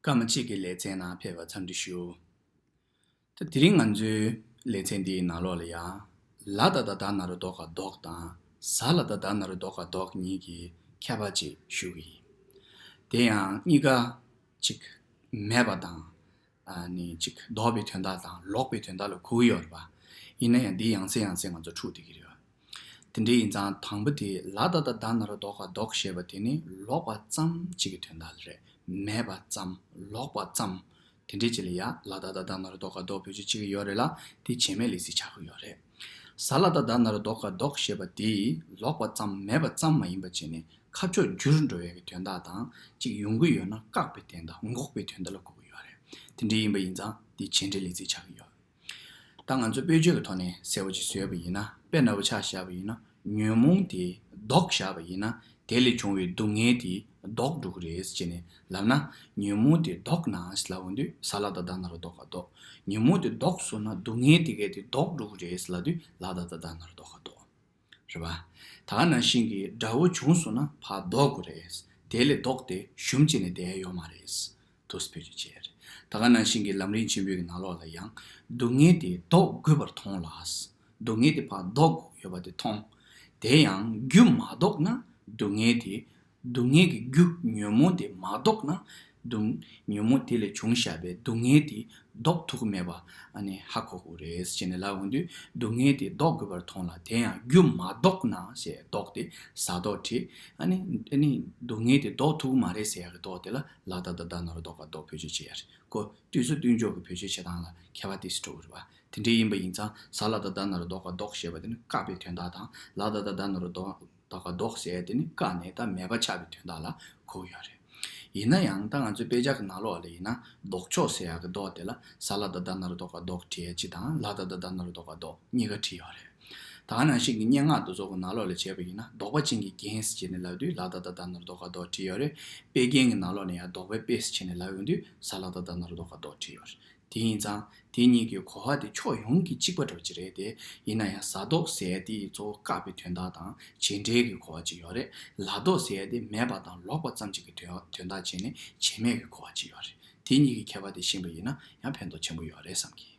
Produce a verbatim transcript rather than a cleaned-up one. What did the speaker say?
སྐར་མ་གཅིག་གི་ལེ་ཚན་ནང་ཕེབས་པར་འཚམས་འདྲི་ཞུ། ད་དེ་རིང་ང་ཚོའི་ལེ་ཚན་འདིའི་ནང་ལོགས་ལ་ཡང་། ལ་ད་བཏགས་ལྡ་ན་རོ་ལྡོ་ག་ལྡོག་དང་། ཟ་ལ་བཏགས་སྡ་ན་རོ་ལྡོ་ག་ལྡོག་གཉིས་ཀྱི་ཁྱད་པར་ཅིག་ཞུ་གི་ཡིན། དེ་ཡང་གཉིས་ཀ་ཅིག་མེད་པ་དང་། ཨ་ནི་ཅིག་ལྡོག་པའི་དོན་དག་དང་ལོག་པའི་དོན་དག་ལ་གོ་གི་ཡོད་རེད་པ། ཡིན་ན་ཡང་འདི་ཡང་སེ་ཡང་སེ་ང་ཚོ་འཁྲུག་བསྡད་ཀྱི་རེད་པ། དེ་འདྲ་ཡིན་ཙང་དང་པོ་དེ་ལ་ད་བཏགས་ལྡ་ན་རོ་ལྡོ་ག་ལྡོག་ཞེས་པ་དེ་ནི་ལོག་པ་ཙམ་ཅིག་གི་དོན་དག་རེད། མེད་པ་ཙམ། ལོག་པ་ཙམ། དེ་འདྲའི་ཅིག་ལ་ཡ་ལ་ད་བཏགས་ལྡ་ན་རོ་ལྡོ་ག་ལྡོག་བེད་སྤྱོད་བྱེད་ཀྱི་ཡོད་རེད་ལ། དེ་བྱེད་མེད་ལས་ཚིག་ཆགས་ཀྱི་ཡོད་རེད། ཟ་ལ་བཏགས་སྡ་ན་རོ་ལྡོ་ག་ལྡོག་ཞེས་པ་དེ་ལོག་པ་ཙམ་མེད་པ་ཙམ་མ་ཡིན་པ་བྱས་ནས་ཁ་ཕྱོགས་འགྱུར་འགྲོ་བའི་གི་དོན་དག་དང་ཅིག་ཡོང་གི་ཡོད་ན་བཀག་པའི་དོན་དག་འགོག་པའི་དོན་དག་ལ་གོ་གི་ཡོད་རེད། དེ་འདྲ་ཡིན་པ་ཡིན་ཙང་དེ་བྱེད་འབྲེལ་ལས་ཚིག་ཆགས་ཀྱི་ཡོད། ད་ང་ཚོ་དཔེ་བརྗོད་ཀྱི་ཐོག་ནས་གསལ་པོ་ཅིག་བཟོས་པ་ཡིན་ན། དཔེ་འདྲ་པོ་ཆ་བཞག་པ་ཡིན་ན། ཉོན་མོངས་དེ་ལྡོག་བཞག་པ་ཡིན་ན། དེ་ལས་བྱུང་བའི་སྡུག་བསྔལ་དེ་ལྡོག་འགྲོ་གི་རེད་ཅེས་ནས་ལབ་ན། ཉོན་མོངས་དེ་ལྡོག་ན་ཞེས་ལབ་འོང་དུས་ཟ་ལ་བཏགས་སྡ་ན་རོ་ལྡོ་ག་ལྡོག་ཉོན་མོངས་དེ་ལྡོག་སོང་ན་སྡུག་བསྔལ་དེ་གས་དེ་ལྡོག་འགྲོ་གི་རེད་ལབ་དུས་ལ་ད་བཏགས་སྡ་ན་རོ་ལྡོ་ག་ལྡོག་རེད་པ། ད་ག་ནང་བཞིན་གྱི་དགྲ་བོ་བྱུང་སོང་ན་ཕར་བཟློག་དགོས་རེད། དེ་ལས་ལྡོག་སྟེ་ཞུམ་བྱས་ནས་བསྡད་ཡ་ཡོད་མ་རེད། དུས་བེད་སྤྱོད་བྱས་རེད། ད་ག་ནང་བཞིན་གྱི་ལམ་རིམ་ཆེན་པོའི་གི་ནང་ལོགས་ལ་ཡང་། སྡུག་བསྔལ་དེ་བཟློག་དགོས་པར་མཐོང་ལ། སྡུག་བསྔལ་དེ་ཕར་བཟློག་དགོས་ཡོད་པ་དེ་མཐོང་། དེ་ཡང་རྒྱུ་མ་བཟློག་ན་སྡུག་བསྔལ་དེ། སྡུག་བསྔལ་གྱི་རྒྱུ་ཉོན་མོངས་དེ་མ་བཟློག་ན། སྡུག་ཉོན་མོངས་དེ་ལས་བྱུང་བཞག་པའི་སྡུག་བསྔལ་དེ་བཟློག་ཐུབ་ཀྱི་མེད་པ་ཨ་ནི་ཧ་གོ་དགོས་རེད་ཅེས་ནས་ལབ་འོང་དུས། སྡུག་བསྔལ་དེ་བཟློག་དགོས་པར་མཐོང་ལ། དེ་ཡང་རྒྱུ་མ་བཟློག་ན་ཞེས་ལྡོག་སྟེ་ཟ་ལྡོག་བྲིས། ཨ་ནི་ཨ་ནི་སྡུག་བསྔལ་དེ་བཟློག་ཐུབ་ཀྱི་མ་རེད་ཟེར་ཡག་གི་ལྡོག་དེ་ལ་ལ་ད་བཏགས་སྡ་ན་རོ་ལྡོ་ག་ལྡོག་བེད་སྤྱོད་བྱེད་ཡ་རེད། ཁོ་དུས་ཚོད་སྟོན་ཕྱོགས་ཀྱི་བེད་སྤྱོད་བྱེད་སྟངས་ལ་ཁྱད་པར་དེ་སུ་འགྲོ་གི་རེད་པ། དེ་འདྲ་ཡིན་པ་ཡིན་ཙང་ཟ་ལ་ད་བཏགས་སྡ་ན་རོ་ལྡོ་ག་ལྡོག་ཞེས་པ་དེ་ནི་བཀག་པའི་དོན་དག་དང་། ལ་ད་བཏགས་སྡ་ན་རོ་ལྡོ་ག་ལྡོག་ཟེར་ཡ་དེ་ནི་བཀག་ནས་ད་མེད་པ་ཆགས་པའི་དོན་དག་ལ་གོ་གི་ཡོད་རེད། ཡིན་ན་ཡང་ད་ང་ཚོའི་དཔེ་ཆ་གི་ནང་ལོགས་ལ་ཡིན་ན་ལྡོག་ཕྱོགས་ཟེར་ཡག་གི་ལྡོག་དེ་ལ་ཟ་ལ་ད་བཏགས་སྡ་ན་རོ་ལྡོ་ག་ལྡོག་བྲིས་ཡ་གཅིག་དང་། ལ་ད་བཏགས་སྡ་ན་རོ་ལྡོ་ག་ལྡོག་གཉིས་ཀ་བྲིས་ཡོད་རེད། ད་ག་ནང་བཞིན་གྱི་སྙན་ངག་དེ་ཚོ་གི་ནང་ལོགས་ལ་བྱས་པ་ཡིན་ན། ལྡོག་པ་ཅན་གྱི་རྒྱན་ཟེར་བྱས་ནས་ལབ་དུས་ལ་ད་བཏགས་སྡ་ན་རོ་ལྡོ་ག་ལྡོག་བྲིས་ཡོད་རེད། དཔེ་རྒྱན་གྱི་ནང་ལོགས་ནས་ཡང་ལྡོག་པའི་དཔེ་ཟེར་བྱས་ནས་ལབ་ཡོང་དུས་ཟ་ལ་ད་བཏགས་སྡ་ན་རོ་ལྡོ་ག་ལྡོག་བྲིས་ཡོད་རེད། དེ་ཡིན་ཙང་དེ་གཉིས་ཀྱི་གོ་བ་དེ་ཕྱོགས་ཡོངས་ཀྱི་གཅིག་པ་འདྲ་བོ་ཅིག་རེད་དེ། ཡིན་ན་ཡང་ཟ་ལྡོག་ཟེར་ཡ་དེ་གཙོ་བོ་བཀག་པའི་དོན་དག་དང་བྱེད་འབྲེལ་གྱི་གོ་བ་ཅིག་ཡོད་རེད། ལ་ལྡོག་ཟེར་ཡ་དེ་མེད་པ་དང་ལོག་པ་ཙམ་ཅིག་གི་དོན་དོན་དག་བྱས་ནས་བྱེད་མེད་ཀྱི་གོ་བ་ཅིག་ཡོད་རེད། དེ་གཉིས་ཀྱི་ཁྱད་པར་དེ་ཤེས་པ་ཡིན་ན་ཡང་ཕན་ཐོགས་ཆེན་པོ་ཡོད་རེད་བསམ་གྱི།